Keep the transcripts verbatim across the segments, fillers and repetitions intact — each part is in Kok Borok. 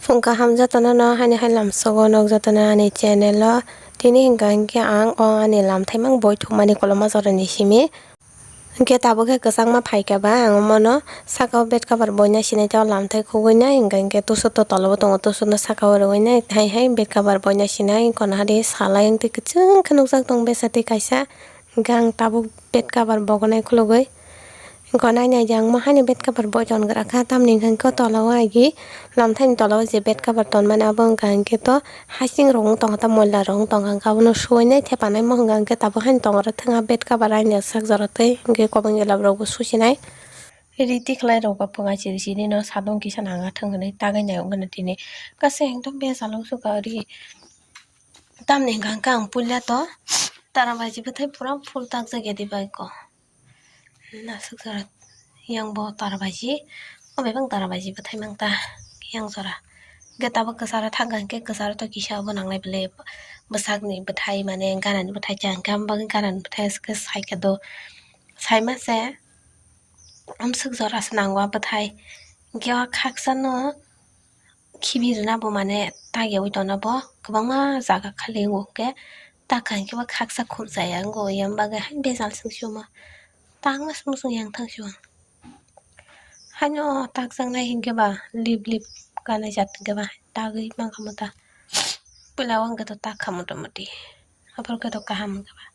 Wngkha ham jotono no haini hai lamsogo nok jotono ani channel o. Tini hwnka hinkhe ang o ani lamthaimang boi thumani koloma jorani simi. Hinkhe tabuk khe kwchangma phaikha ba ang omono saka o bed cover boina sinai tei o lamthai khugui nai, hwnka hinkhe tusuk to tola o tongo, tusuk no saka o rwui nai, hai hai bed cover boina sinai, kono hadi salai wngtwi kwchwng khe nukjak tongo besa twi kaisa, hinkhe ang tabuk bed cover bogonai khulugui. Wngkha nai nai jang mo haino bed cover boi ton gra kha, tamni hwnkhe tola o agi lamthaini tola o je bed cover ton mani abo wngkha hinkhe to hasing rok wng tongkha ta, moila rok wng tongkha hinkhe abono suwui nai thepa nai mo hwnka hinkhe tabuk haino tongo rw thwng ha bed cover aini sak jora twi hinkhe kwbangma glab rok bo susinai. Ri tikhlai rok bo pwnga chiri chiri no sadong kisa nang thwng hinwi tagwi nai wngkha tini kaisa ekdom bejal wng sukha ri tamni hwnka hinkhe ang puila to tara baji bwthai pura full takjak ya diba eko. Nasuk jora yang bo tara baji, o bebak tara baji bwthai mang ta yang jora. Hinkhe tabuk kwcharo thangkha hinkhe kwcharo to kisa bo nangnai bwle bwsakni bwthai mane ganani bwthai cha hinkhe amo bagwi ganani bwthai se khe saikha do. Saima se amsuk jora se nango a bwthai. Hinkhe o khaksa no khibi rwna bo mane tagyaui tongna bo kwbangma jaga khali o hinkhe takha hinkhe bo khaksa khum chaya wngwi yang bagwi haino bejal swng si omo tangma swng swng yang thang si o. Haino takjaknai hinkhe ba lip lip kanai jat hinkhe ba tagwi mankha mota puila o hinkhe to takha mota moti aphuru khe to kaham hinkhe ba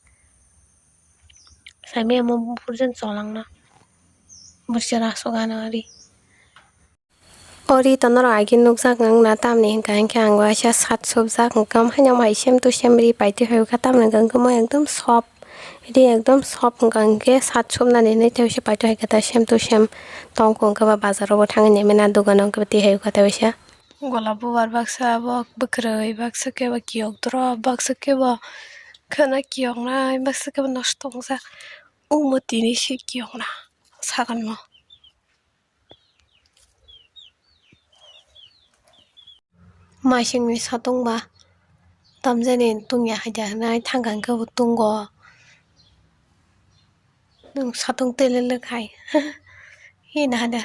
saimaya omo buphurjani cholangna bwswra aswk ano ari. O ri to norok agi nukjak wng na tamni hwnka hinkhe ang waisa sat subjak wngkha, haino mai same to same ri paitwi hai wngkha, tamni hwnka hinkhe mo ekdom soft, ri ekdom soft wngkha hinkhe sat subnani hinwi tei waisa paitwi hai khe ta same to same tongkha hinkhe ba bazar o bo thangwi naimani a dogano hinkhe twi hai wngkha tei waisa. Golap bubar baksa bo bwkrwi baksa khe bo kiyok drop baksa khe bo khwna kiyoknai baksa khe bo nosto wngjak omo tini se kiyokna saganmo. Maisingni satung ba tamjani tungya haida hinwi thangkha hinkhe bo tungo. Nwng satung twi lwlwk hai. Hini hada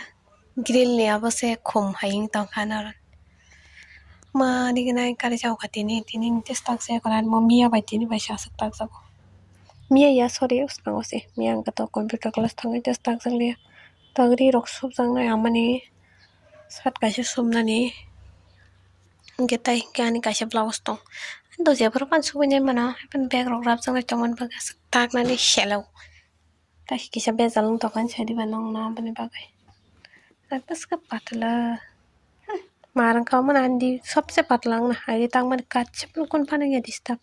grill ni abo se khum hai wng tongkha norok. Mani gwnai kari jao kha tini, tini tei takjak ya miya bai tini bai se aswk takjago. Miya ya sorry swkango se miya wngkha to computer class thangwi tei takjak liya. Tagri rok subjaknai amani shirt kaisa subnani hinkhe tei hinkhe ani kaisa blouse tong do jephuru phano subui nai mano haphano bag rok rapjaknai tongmani bagwi aswk taknani selo tei kisa bejal wng tongkha ani side o ba nongna aboni bagwi tei bwskhe patla hmm ma rwngkha omo ani di sobse patla wngna hai tangmani kaisa phano kunu phano ya disturb.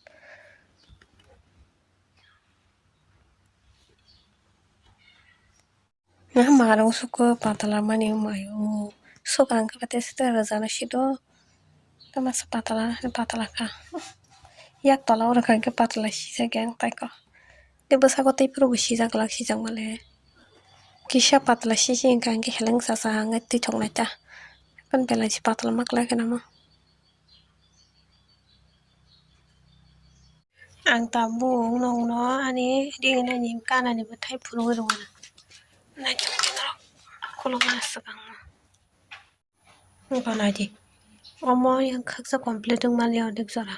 Aha marung suku patala mani mayo. Suka ang khe tei sita rwjana sido. Tei masa patala, patala kha. Yak tola o rwkha hinkhe patala sijak yang taiko. Tei bwsako tei phuru bo sijak lak sijak male. Kisa patala sisi hinkha hinkhe heleng sasa hangkhe twi thok nai ta. Kon belai si patala ma klai khe namo. Ang tabuk nwngno ani ringnani kanani bwthai phunugwi rwna. Naitugwi norok khulukna swkang. Wngkha naidi. Omo yang khaksa complete wngmani ordek jora.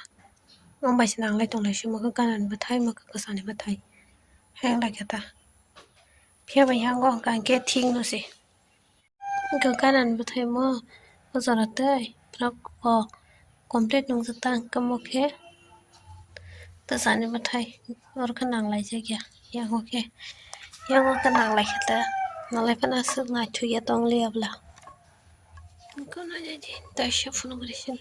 Omo bai se nanglai tonglai se mwkhang kanani bwthai mwkhang kwchani bwthai. Heng lai khe ta. Phiya bai yango hwnkha hinkhe thik no se. Hwnkhe ganani bwthaimo o jora tei borok o complete nungjak ta hwnkhe omo khe kwchani bwthai oro khe nang laijak ya yango khe yango khe nang lai khe ta nang lai phano aswk naithok ya tong liya bwla. Hwnkhe naidi taisa phunukgwi se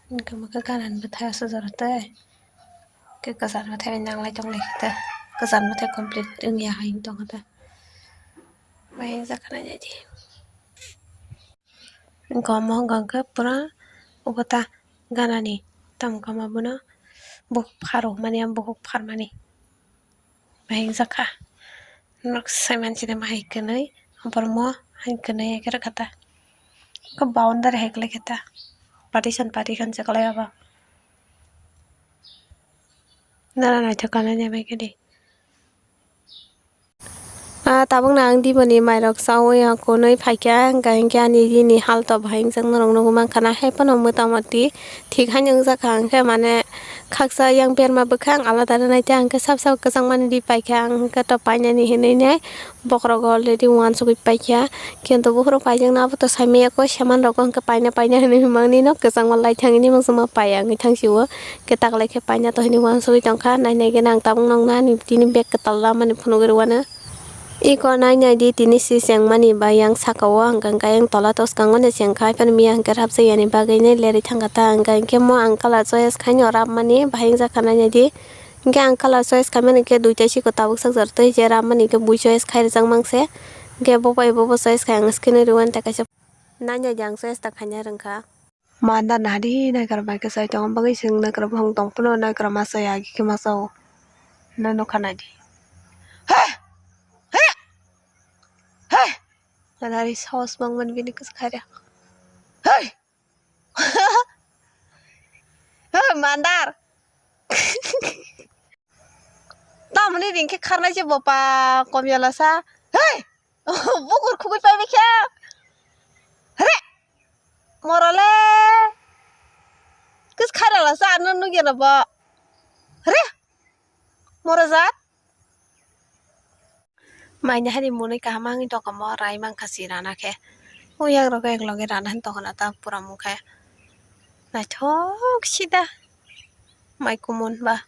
hwnkhe omo khe ganani bwthai aswk jora tei. Khe kwchar bwthai nang lai tong lai khe ta kwchar bwthai complete wng ya hai wng tong khe ta. Bai jak kha nai di. Wngkha omo wngkha khe pura obo ta ganani tamo khe omo bono bukhuk pharo mani bukhuk pharmani. Bai jak kha. Nok sai manchini bahai kwnwi bormo hai kwnwi hai khe rwkha ta. Khe boundary hai kwlai khe ta. Partition partition se kwlai abo. Nana naithok kanani bai khe di. Ah, tabukno ang diboni mairok chaui ang kunui phaikha, hwnkha hinkhe ani rini halto bahai wngjak norok nugui mankha na, haiphano motamoti thik haino wngjak kha, hinkhe mane khaksa yang berma bwkhak ang alada rwnai tei ang khe sab sab kwchangmani ri paikha, ang hinkhe to painani hinui nai bokhorogo already uansugui paikha, kintu buphuru paijakno aboto saimanya koi semanrokno hinkhe paina paina hinui himmangnino kwchangma lai thangwi nimung chwngma paiya wngwi thangsio, hinkhe taklai khe paina to hinui uansugui tongkha, nainai gena ang tabuk nokno ani tini bag kwtal lamani phunugwi rwuano. Iko nai nai di, tini si chengmani ba yang saka o, hwnkha hwnkhe yang tola to swkango ni chengkha, haphano miya hwnkhe rapjak yani bagwi nai lerwi thangkha ta, hwnkha hwnkhe mo ang colour choice khaino rapmani bahai wngjak kha, nai nai di. Hwnkhe ang colour choice khaimani khe duita siko tabuk sak jora twi je rapmani khe bui choice khai rijak mang se, hwnkhe bo bai bo bo choice khai ang screen o rwui ta kaisa, nai nai di ang choice ta khaina rwngkha. Manda nadi naikra bai kwchai tongo, bagwi chwng naikra buphang tong phano naikra masa ya agi khe masa o. No nukha naidi. He! He! He! Nari saos mangman bini kwchwkharya. He! He, mandar! Tamoni ring khe kharnai se bopa komyala sa. Hei! Bukur khugui pai khe. Hre! Morale. Kis kharala sa ano nugya na bo. Hre! Mora jat. Maini hari mwnwi kaham wngwi tongkha mo rai mankha si rana khe. O yagrok ek loge rana hin tongkha na ta pura mung khe. Naithok sida. Mai kumun ba.